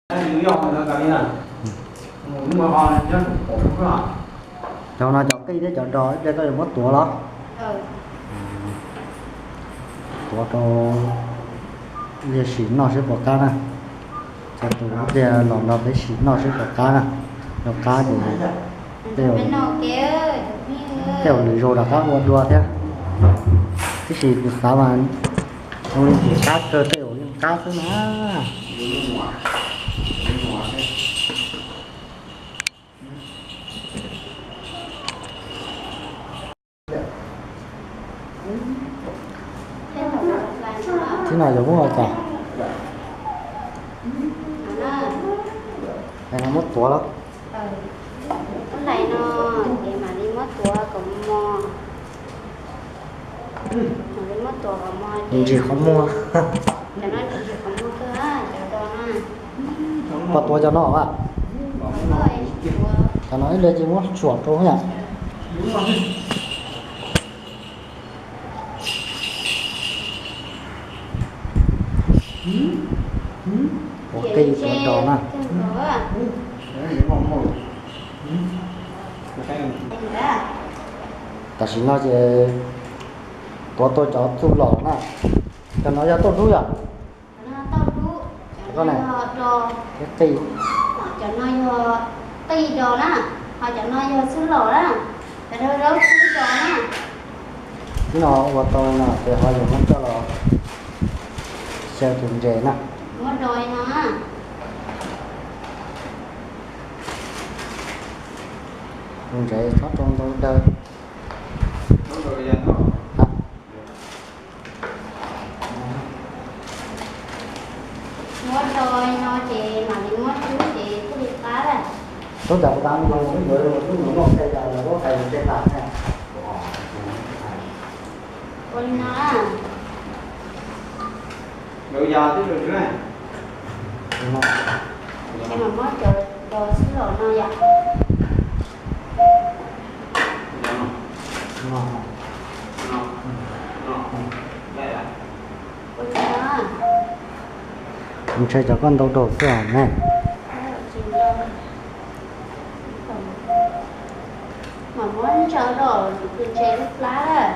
Cov no cov qij thiab cov dos ib pliag koj yuav muab tuav los? Tuav rau ib sim noj seb puas qab na. Cov tus ib pliag los nrog peb sim noj seb puas qab na. Yog qab ces tej zaum lwm zaus rov qab ua dua thiab. Tab sis kuv xav mas zoo li qab kawg, tej zaum yeej qab xwb na. Tib no yuav muab ua cas? Muab tuav los? Hlais no ces mam li muab tuav kom mos, mam li muab tuav kom mos ces ntsis qhov muag. Cov no ntsis qhov muag kawg, cov dos no. Puas tuav cov no a? Cov no ib pliag ces muab tsuam rau yom. Ua qij cov dos na. Tam sim no ces tuav tau cov txuj lom na. Cov no yog tauj dub yom? Cov no tauj dub, cov no yog dos, cov no yog qij dos na, ho cov no yog txuj lom na, cov no yog txuj dos na. Tib no ua tau no ces ho yuav muab coj los xyaw tus ntses na. Muab dos no na. Tus ntses txhob rau ntau daws. Muab dos no ces mam li muab cub ces thiaj li qab lawm. Tub tas kuv tas mus, tub yuav tub mus noj tej tas los tub hais mus tej tas na. Ua li no na. Ces mam muab cov dos txwb los no yom. Ua li no. Ntshai cov koj ntau daus xwb os ne. Mam muab ntsaws rau tus ntses lub plab.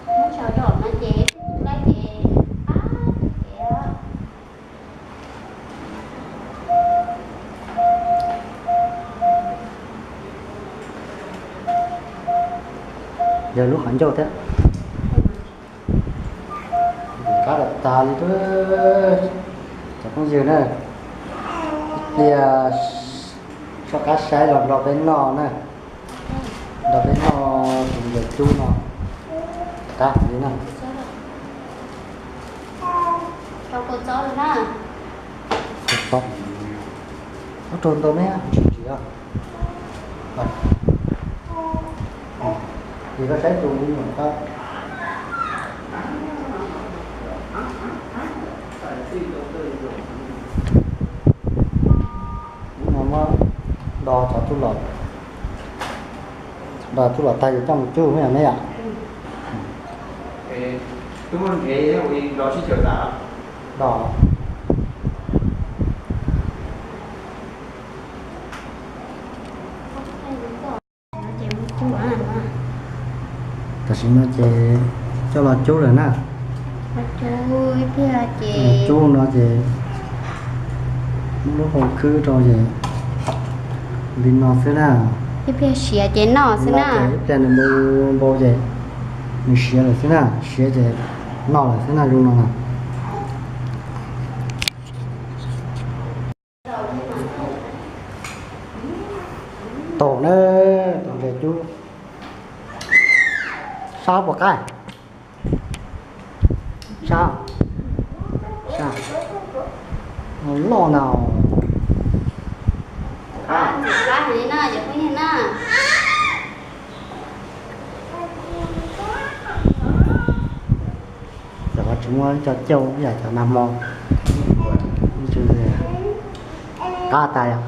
Muab ntsaws rau no ces tus plab ces qab ces. Yog lub qhov ncauj thiab. Qab tas tas li, cov phooj ywg na, ib pliag soj qab saib los nrog peb noj na, nrog peb noj tus ntses cub no, qab heev li na. Rau kua txob na. Kua txob. Muab rau ntau me, tsis tsis os. Ces koj saib tus me nyuam ko. Hnub no muab do cov tub los, do tub los tag ces coj mus cub me yom. Do. Tam sim no ces coj los cub lawm na. Cub no ces muab lub hau khwb rau ces li no xwb na. Ib pliag siav ces noj xwb na. Ib pliag nws npau npau ces nws siav lawm xwb na, siav ces noj lawm xwb na, zoo no na. Tau na, tus ntses cub. Sab puas qab? Sab. Sab. Loj na. Cov tsis muaj cov cauj ib yam cov nag hmo. Qab tas yom.